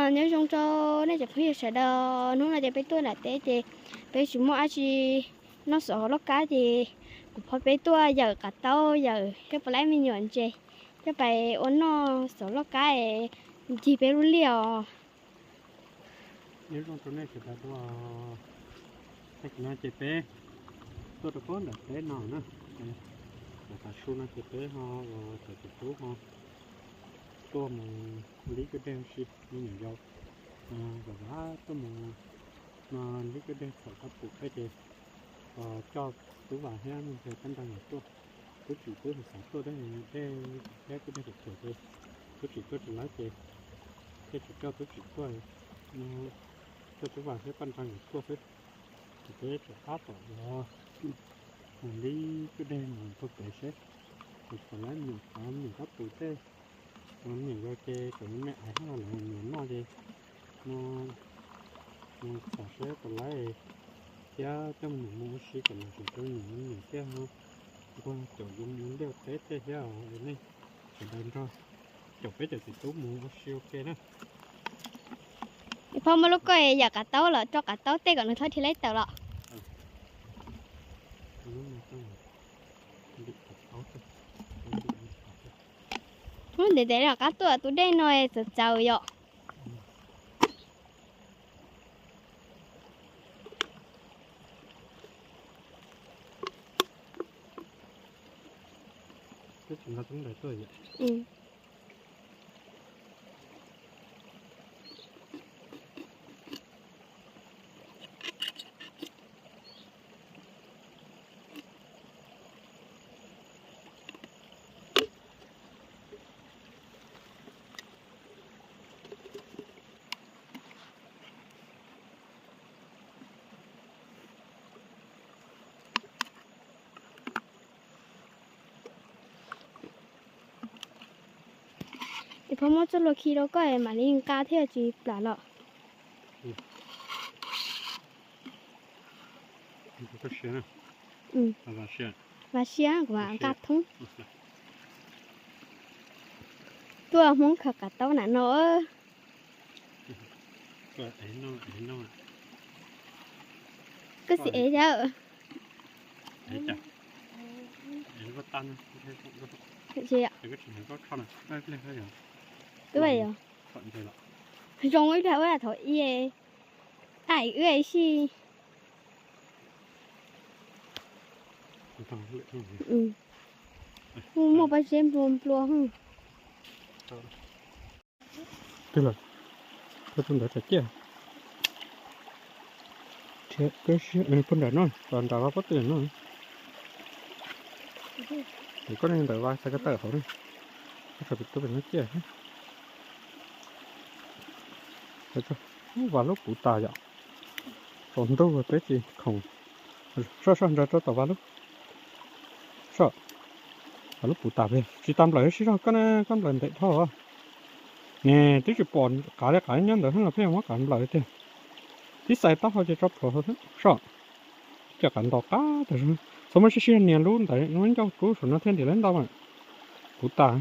Nyob zoo rau nej cov phooj ywg sawv daws, hnub no ces peb tuaj nram teb ces peb tsis muaj dab tsi noj xauv hauv loj kab ces kuv phob peb tuaj yawm qav taub yawm thiab puas laib me nyuam ntses coj pais ua noj xauv loj kab es ncig peb lub liaj os. Nyob zoo rau nej sawv daws, tam sim no ces peb tuaj rau pob nram teb no na, tam tav su no ces peb ho, cov txiv tub ho tuaj mus lib kwj deg ua si, me nyuam yaus, vam vam tuaj mus lib kwj deg thaum kab pum thiab ces coj Tub Vam thiab Ntxawg Paj Nra nkawd tuaj, Tub Tsim Tub Tsim xav tuaj tab sis dej thiab kwj deg txom nyem ces Tub Tsim tuaj tsis laib ces thiaj tsis coj Tub Tsim tuaj, coj Tub Vam thiab Paj Nra nkawd tuaj xwb. Ces peb rov qab tom los mus lib kwj deg mus rau pem seb, ces kom lawv me nyuam qhuav me nyuam kab pum tej, me nyuam yaus ces kom me me aiv hab los lawv me nyuam noj ces no mus txhom seb puas laib thiab coj me nyuam mus ua si kom lom zem rau me nyuam, me nyuam thiaj nquag caum yuav mus liaj teb tej thiab os. Nej sawv daws nrog caum peb cov txiv tub mus ua si ua ke na. Phob muab lub koj yawm qav taub los rau qav taub tej kom nws txhob dhia laib tawm los. Ntev ntev los qab tuaj tus dej no txawv txawv yom. Es phob muab txoj hlua khi rau koj mam li nqa thiaj tsis plam los. Vam sia kuv mam nqa thoob. Tuaj Hmoob khaws qav taub nam no. Koj xim ev thiab. Twb yog zoo ib pliag ua thaum i, aim wb si. Muaj pob zeb nplua nplua. Twb los, koj tus ntawd tseem ciaj. Pub nram no, nram vas pob tw no. Koj ntawm vas xav ko taw hauv ne, koj tsam pem tub pem no ciaj. Vas lub puv tas yom. Tsaus ntuj peb tsis khoom. Soj soj nrog rau tom vas lub. Soj, vas lub puv tas pem tsis tas nplawm sib zog koj ne, koj nplawm ntev dhau. Ne twb tsis pom qav li, qav nyob ntawd los peb muab qav nplawm tiag. Tib xais taub hau ces tso plhuav hauv xwb. Soj, cov qav ntaus qab tag zog. Txhob muab sib sib nias lub ntawd, muab ncauj rub saum no thiaj ntim lawv ntau mas. Puv tas.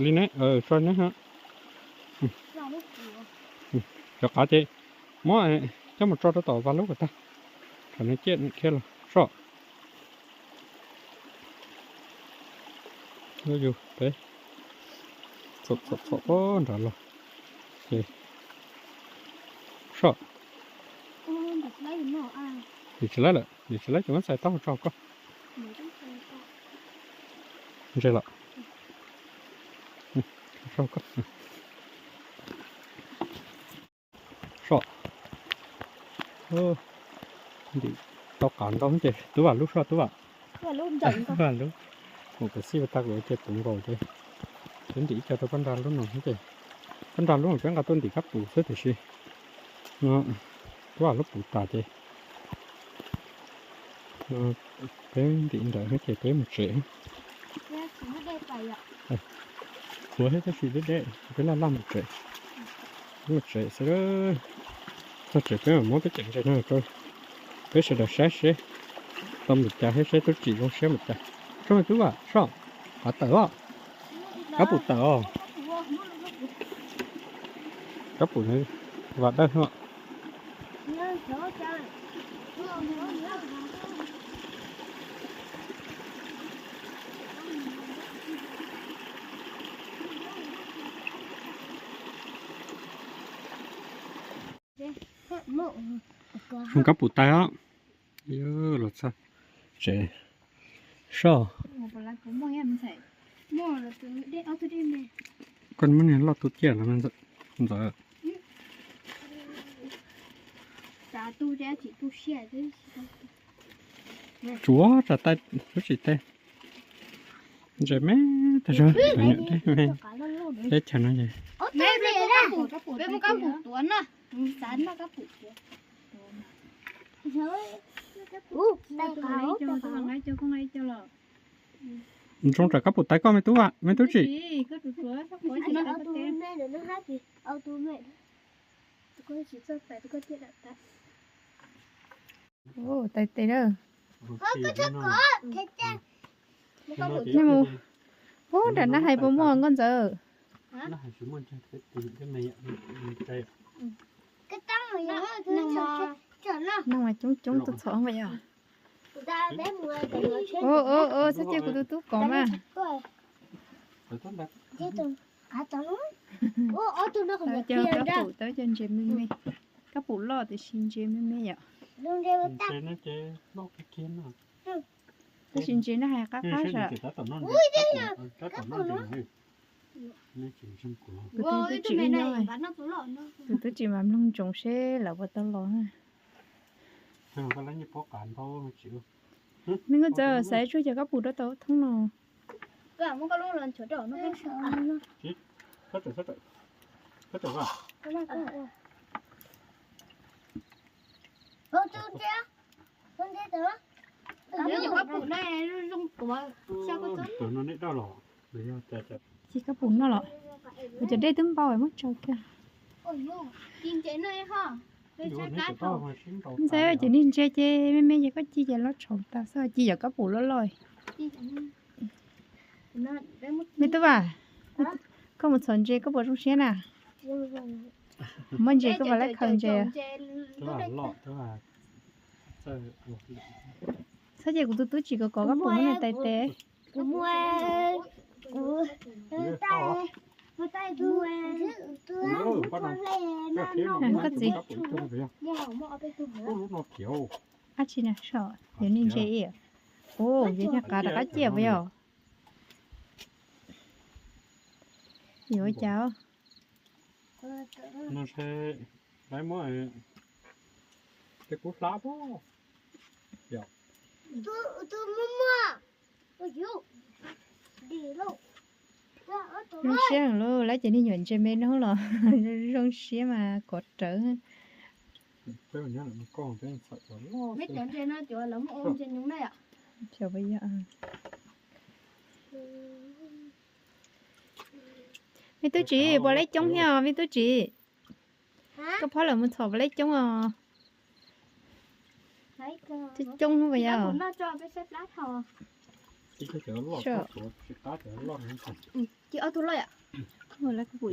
Li ne, tso ne ha. Cov qav ces muab coj mus tso rau tom vas lub kom tag. Tsam no ciaj khiab los soj. Yus peb txhom txhom txhom nrad los ces soj. Yus tsis laib lawm, yus tsis laib ces muab xais taub hau tso koj. Ntse los. Soj. Ntim tau qav ntau ces tub vam lub soj tub vam. Tub vam lub. Mus kav xij ua tag kuv ces puv nkaus ces twb ntim ib co rau pab nra lub no ces pab nra lub no peb nqa tuaj ntim kab puv xwb tiam sis no tub vam lub puv tas ces peb ntim ntawd ces peb mus tsev. Qhuav thiab tab sis deb deb, peb laj laj mus tsev. Peb mus tsev xwb. Txog tsev peb mam muab peb cov ntses no rau peb sawv daws saib seb tau npaum cas thiab seb tub tsim zoo siab npaum cas. Soj, tub vam, soj, qav tawm os. Kab puv tawm os. Kab pum no vam dawb no. Zoo kab pum tais os. Los txog tsev soj. Koj muab niag loj tu ciaj los Ntxawm. Tsuav tsa tais lub tsis tes. Ntse me tag zog, tus nyuam deb me. Teb chaws no ces zoo tsam kab pum tais koj me tub, me tub tsim. Tais tes lawm. Nej mus, ub, nram Nab Hais puas muaj Nkauj Ntxawm? Nag mas coob coob tuaj txhom mas yog. Ua ua ua, txhob cia kuv tus tub kov mas. Tau cov kab pum, tau cov ntses me me. Kab pum loj tiam sis ntses me me yom. Tab sis ntses no hais qab qab zam. Kuv tus tub tsis ib nyob, tus tub tsis mam mloog ntsoov seb lawv puas tau los na. Me Nkauj Ntxawm, xav tsuag cov kab pum rau tau thoob no. Ces kab pum no los, kuv cov dej twb npau muab tsaws kiag. Ntxawm, ces niag ntses ces me me ces koj ci ces los tshauv tas xwb, ci cov kab pum loj loj. Me tub Vam, koj mus txhom ntses koj puas zoo siab na? Muaj ntses koj puas laib khaws ntses? Txhob cia kuv tus tub tsis kov kov kab pum no tais tes. Koj txiv, dab tsi na, yog niag ntses ib, ua yog niag qav rov qab ciaj puas yog? Yuav ua cas? Lawv muab tej kub hlab puag. Zoo siab lauj, lawv cov niag nyuam ntses me no los zoo siab mas kov rawv. Me tub tsis, puas laib coob thiab os me tub tsis? Koj phob lawm mus txhom puas laib coob os? Coob coob puas yog? Ua lawv kuj pum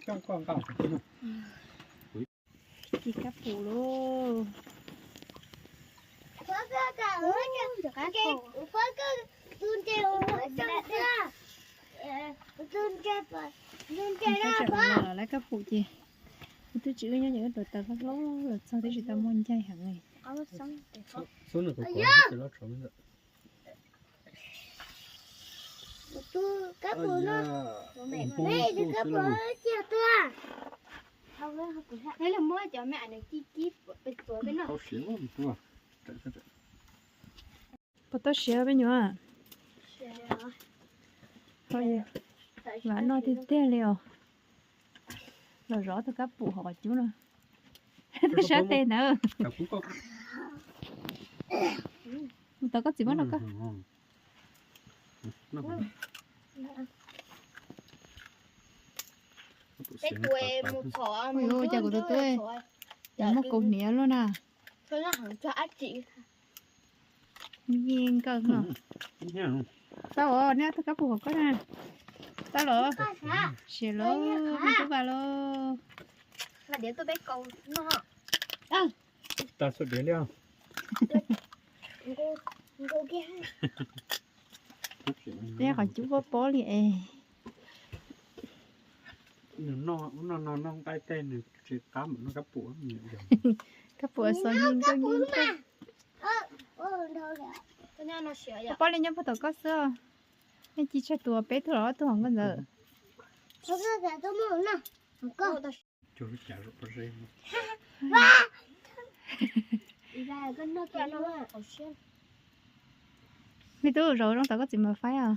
coob kawg. Ci kab pum lauj. Lawv kab pum ces, tus tub tsis wb nyob ces wb rauv taws hlob hlob los txog twb tsis tau muaj ncaig heev li. Puas tau siav me nyuam? Vam noj tiag tiag li os. Los zov tus kab pum hauv qhov cub no. Sab tes ntawd. Tau koj txiv muab rau koj. Ua cas kuv tus tub, cas muaj kaus hniav luaj na. Yeej nkawg no. Tau os, neb tus kab pum hauv koj na. Tau los, siav los, me tub Vas los. Tas xub diav li. Peb qhov cub pob pob li es. Nws noj, noj noj nqaij tej nws tsis qab mam noj kab pum. Kab pum xos nyeej nkauj nyeej nkauj. Pob pob li nyob puag tom koj xwb. Nej ci tsawg tus, peb tug los ob tug hos nkauj ntxawm? Me tub, zaum zoo tom koj txiv mas faib os.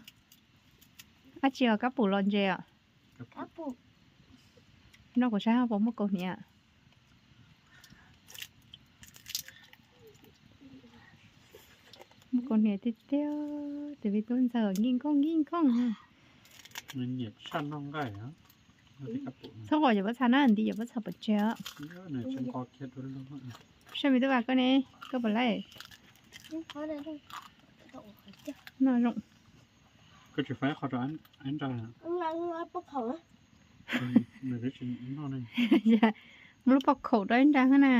Dab tsi os, kab pum los ntses os? Noj kuv saib puas muaj kaus hniav. Muaj kaus hniav tiag tiag, tus me tub ntxawm nkij nkooj nkij nkooj. Txhob nqos yuav pob txha na, nti yuav pob txha pov tseg os. Saib me tub Vas koj ne, koj puas laij? Noj zoo. Koj tsis faib qhov rau Ab Nra. Muab lub pob khaum rau Ab Nra na.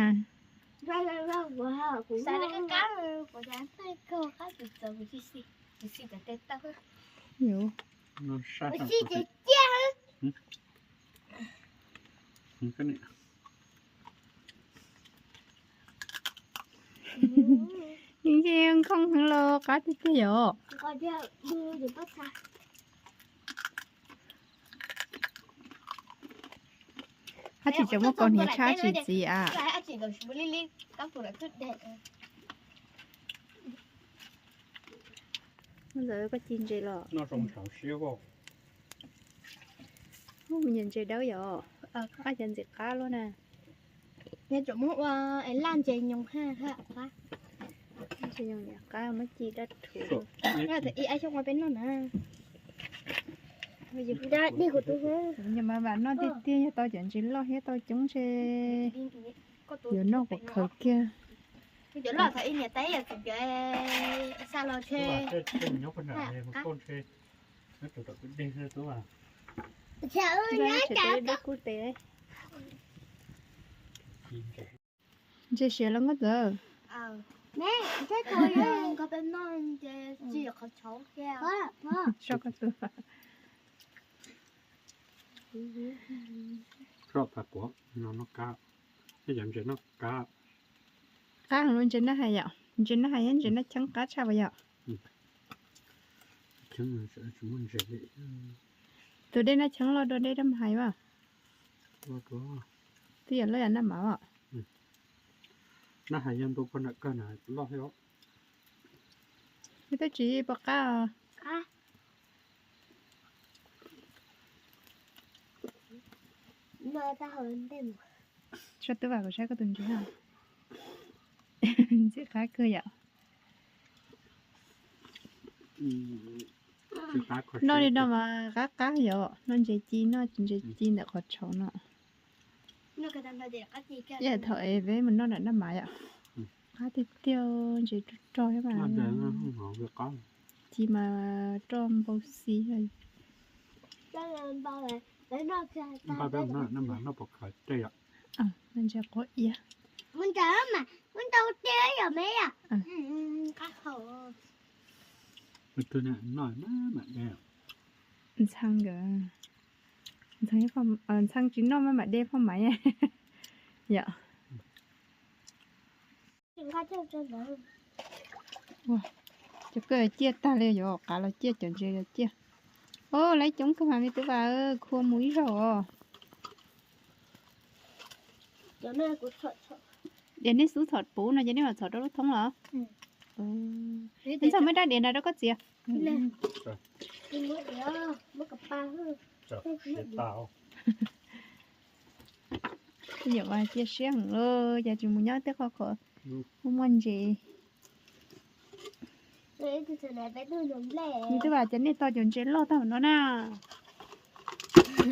Nws nce nkhooj heev los qab tiag tiag yom. Ab tsis tseem muaj kaus hniav tshaj tsis txiv a. Ntxawm koj ci ntses los? Mus nyiam ntses dawb yom. Qab cov ntxim qab luaj na. Nyob tsum muab ua laj ntses nyoos ha. Ntses nyoos qab muab ci dab rhuv. Ib ab xyoo ua peb noj na. Nyias mas vam noj tiag tiag, yog tau cov ntses loj thiab tau coob ntshe yuav noj quav khaws kiag. Cov loj thaum ib niam tais yog txiv tias xa los ntshe. Ntses siav los nkauj ntxawm. Soj koj tus. Soj phav quav no noj kab, tej cov ntses noj kab. Qab heev li ntses noj hais yom, ntses noj hais yom, ntses noj cheeb qab tshaj puas yom? Tus dej noj cheeb loj dua dej noj hais as. Twb yog loj yam noj mas os. Noj hais yog ntu poj nram kawg na loj thiab. Twb tsis pom qab os. Soj twb vam kuv saib koj tus ntses. Ntxim qab kawg yom. Noj li no mas qab qab yom, noj ntses ci, noj ntses ci ntawm qhov tshauv no. Ib yam thaum es peb mus noj nram naj mas yom, qab tiag tiag, ntses rog rog thiab mas. Ci mas roj npau xi. Ntses quav iab. Ntxhee nkawd, ntxhee tsis noj maj mam de phoj maiv yom. Cov kawg ciaj tag li, yuav qav los ciaj, cov ntses los ciaj. Os, lawv coob kawg mas me tub Vas, khua mus ib zaug os. Diav nej xub txhom puv no ces nej mam txhom rau lub thoob los? Nej txhob muab rab diav nrog rau koj txiv. Nyuam mas cia siab heev lauj, cas tsis mus nyob tej qhov muaj muaj ntses. Me tub Vas, cas nej tau cov ntses loj tag no na. Ib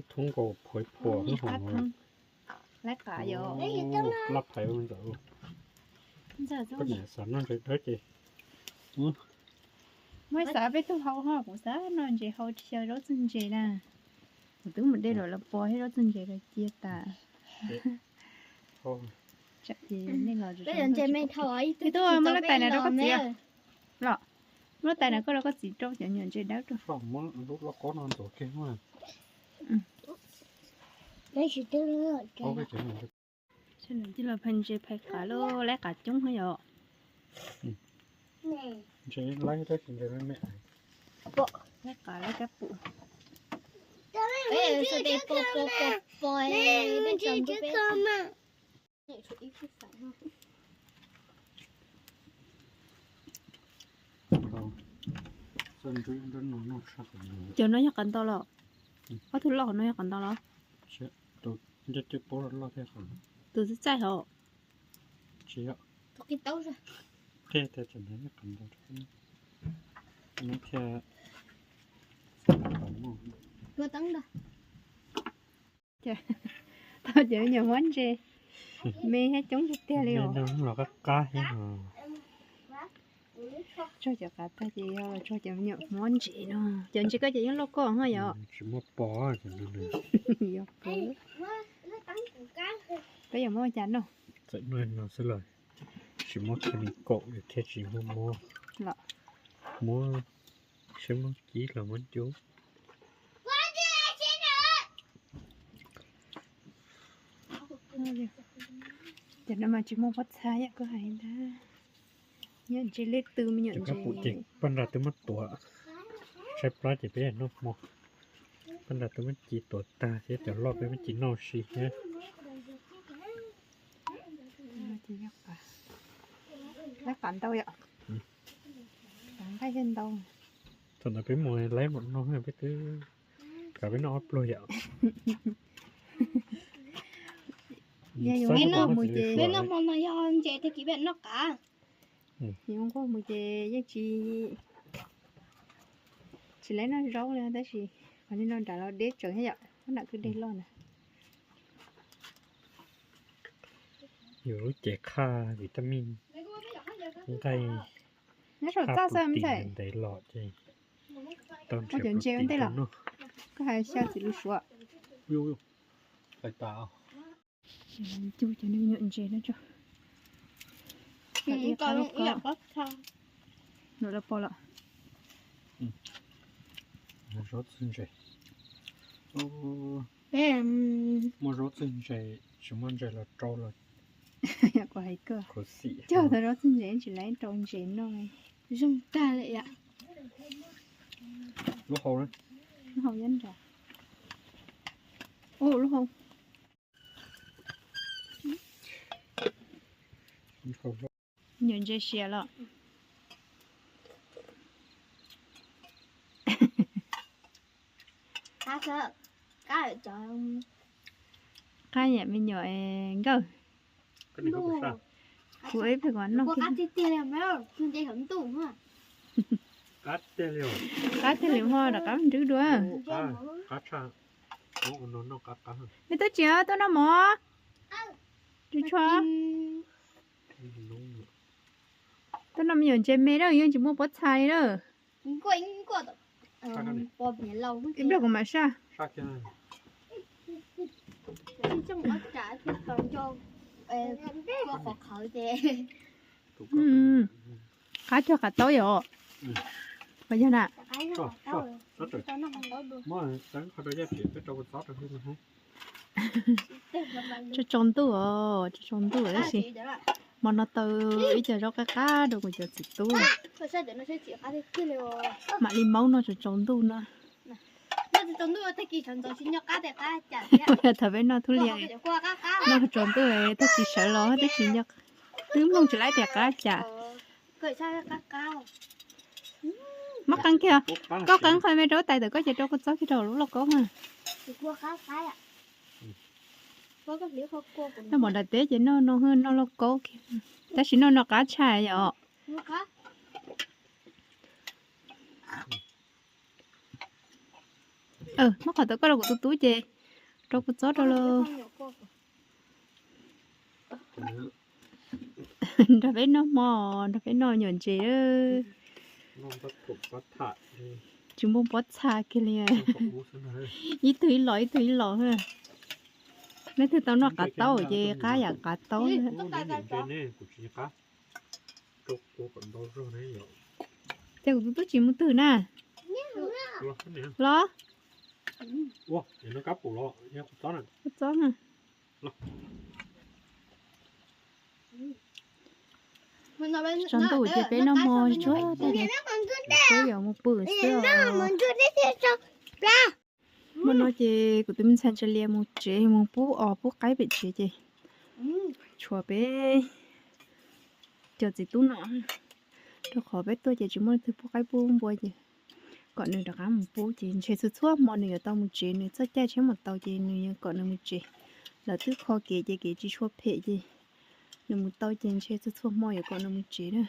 thoob nkaus phuav phuav. Laj qav yom. Koj niam xav noj ntses dawb ces muab xav peb tug hau ho kuv xav noj ntses hau tsis xyaw zaub txwg ntses na. Kuv twb mus de lawm los pos thiab zaub txwg ntses los cia tas. Ntses me thaum ib tug muab lub tais na rau koj txiv los, muab lub tais na koj rau koj txiv rau cov nyuam ntses dawb rau. Cia los phais ntses phais qav lauj, laib qav coob heev yom. Laib qav laib kab pum. Cov no yog qav ntau los? Ob tug loj hauv no yog qav ntau los? Tus txaij txaij hauv. Tau cov me nyuam mob ntses me thiab coob tiag tiag li os. Los qab qab thiab. Tso cov qav tag ces yog los tso cov me nyuam mob ntses no. Cov ntses koj ces yeej loj koj ho yom. Tsis muaj pos. Yog peb, peb yuav muab ua cas noj? Txawm noj no xwb los tsis muaj chemical thiaj tsis muaj mob. Muab, tsis muaj kib los muab cub. Cov no mas tsis muaj pob txha yom, koj hais ntag. Nyuam ntses lej tw me nyuam ntses. Paj nra twb muab tuav, tshaib plab ces peb noj hmo. Paj nra twb muab ci tuav tag thiab, cov loj peb muab ci noj si thiab. Laib qav ntau yom. Qav nqaij thiaj ntau. Thaum ntawd peb mus laib mam noj, peb twb, kav peb noj ob pluag yom. Peb noj hmo no yog ntses tag kis peb noj qav. Yuav nquag mus ces yeej tsis, tsis laib noj zaub li tab sis qhov li no nram los deb tsawv thiab yom, nram kwj deg loj na. Yus lub cev qhaj vitamin, nqaij, qhaj protein ntev los ces tau nrhiav protein rau noj. Koj hais xya txwm lub suav. Cug cov me nyuam ntses no tso. Nws los pos lawm. Zaub txwg ntses. Muaj zaub txwg ntses, tsis muaj ntses los rau los. Kuv hais koj, cog tau zaub txwg ntses tsis laib rau ntses noj. Zoo tag li yam. Lub hau, lub hau nyob nrad. Ua lub hau. Nyuam ntses siav los. Qab yam me nyuam nkawj. Kuv ib pliag kuv noj. Qab tiag li ho rov qab nrwb dua. Me tub tsis tuaj noj mov. Tsis tshua. Tuaj noj me nyuam ntses me na, yeej tsis muaj pob txha li na. Ib pliag kuv mam saj. Qab cog qav taub yom. Puas yog na? Tsaus tsaus ntuj os, tsaus tsaus ntuj tab sis hmo no tau ib co zaub qab qab rau kuv cov txiv tub. Mam li maub noj tsaus tsaus ntuj no. Thaum peb noj thub lias, noj tsaus ntuj tag kis sawv los twb tsis nco, twb mloog tsis laib tias qab cas. Muab qeeb kiag, koj qeeb qhov me rau tais tawm koj ces rau kua txob kiag rau lub lauj kaub na. Noj mov nram teb ces noj no, noj lauj kaub kiag, tab sis noj no qab tshaj yom. Muab qhov tawm koj rau kuv tus tub ces rau kua txob rau lauj. Nrog peb noj hmo, nrog peb noj nyuam ntses. Tsis muaj pob txha kiag li. Ib tug ib los ib tug ib los. Leej twg tau noj qav taub ces qab yam qav taub. Ces kuv twb tsis mus twg na. Los. Tsob na. Tsaus ntuj ces peb noj hmo tsuag tag ces peb yuav mus pw xwb os. Hmo no ces kuv tus me ntxhais ntsia li mus tsev mus pub os pub qaib pem tsev ces tshuav peb cov txiv tub no, rau qhov peb tuaj ces tsis muaj leej twg pub qaib pub npua ces kom nws rov qab mus pub ces ntshe txhua txhua hmo nws yuav tau mus tsev, nws txoj caij tsheb mus tau ces nws yuav kom nws mus tsev. Lawv twb kho kev ces kev tsis tshua phem ces nws mus tau ces ntshe txhua txhua hmo yuav kom nws mus tsev na.